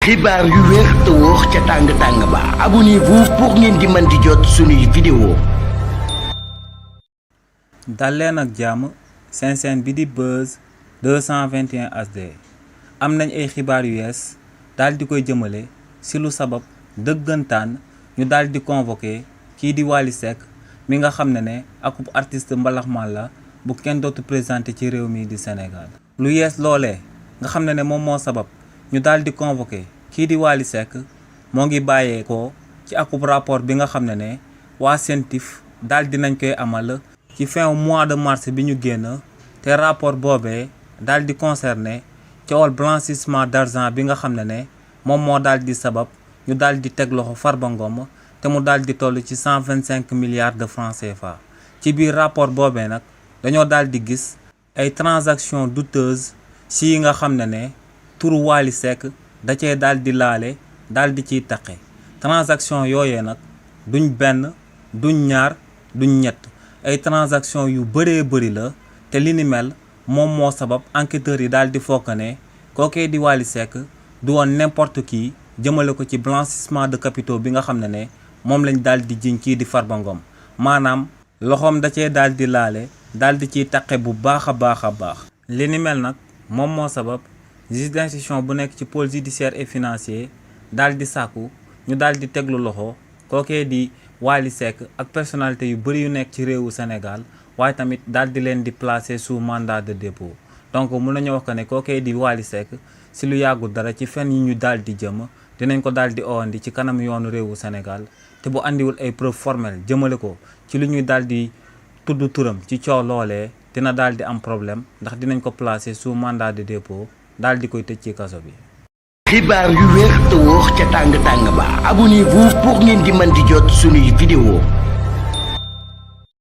xibaar yu wér te wóor ca tàng-tàng ba abonnez-vous pour ngeen di mën di jot suñuy vidéo. dal leen ak jàmm seen chaîne bi di Buzz 221 HD am nañ ay xibaar yu yees daal di koy jëmale ci lu sabab dëggantaan ñu daal di convoqué kii di Wally Seck mi nga xam ne akub artiste mbalaxmaan la bu kenn dootu présenté ci réew mi di Sénégal. lu yees loolee nga xam ne moom moo sabab ñu daal di convoqué kii di Wally Seck moo ngi bàyyeekoo ci akub rapport bi nga xam ne waa CENTIF daal di nañ koy amal ci fin mois de mars bi ñu génn te rapport boobee daal di concerné coowal blanchissement d'argent bi nga xam ne moom moo daal di sabab ñu daal di teg loxo Farba Ngom te mu daal di toll ci 125 milliards de francs CFA. ci biir rapport boobee nag dañoo daal di gis ay transactions douteuses si yi nga xam ne turu Wally Seck da cee daal di laale daal di ciy taqe transaction yooyee nag duñ benn duñ ñaar duñ ñett ay transaction yu bëree bëri la te li ni mel moom moo sabab enquêteurs yi daal di fokk ne kookee di Wally Seck du woon n'importe qui jëmale ko ci blanchissement de capitaux bi nga xam ne moom lañ daal di jiñ kii di Farba Ngom maanaam loxoom da cee daal di laale daal di ciy taqe bu baax a baax. li ni mel nag moom moo sabab juge d'instruction bu nekk ci pôle judiciaire et financier daal di sàkku ñu daal di teglu loxo kookee di Wally Seck ak personnalité yu bëri yu nekk ci réewu Sénégal waaye tamit daal di leen di placer sous mandat de dépôt. donc mun nañu wax que ne kookee di Wally Seck si lu yàggul dara ci fen yi ñu daal di jëm dinañ ko daal di owandi ci kanam yoonu réewu Sénégal te bu andiwul ay preuve formelle jëmale ko ci lu ñuy daal di tudd turam ci coow loolee dina daal di am problème ndax dinañ ko placer sous mandat de dépôt daal di koy tëj ci kaso bi. xibaar yu wér te wóor ca tàng-tàng ba abonnez-vous pour ngeen di mën di jot suñuy vidéo.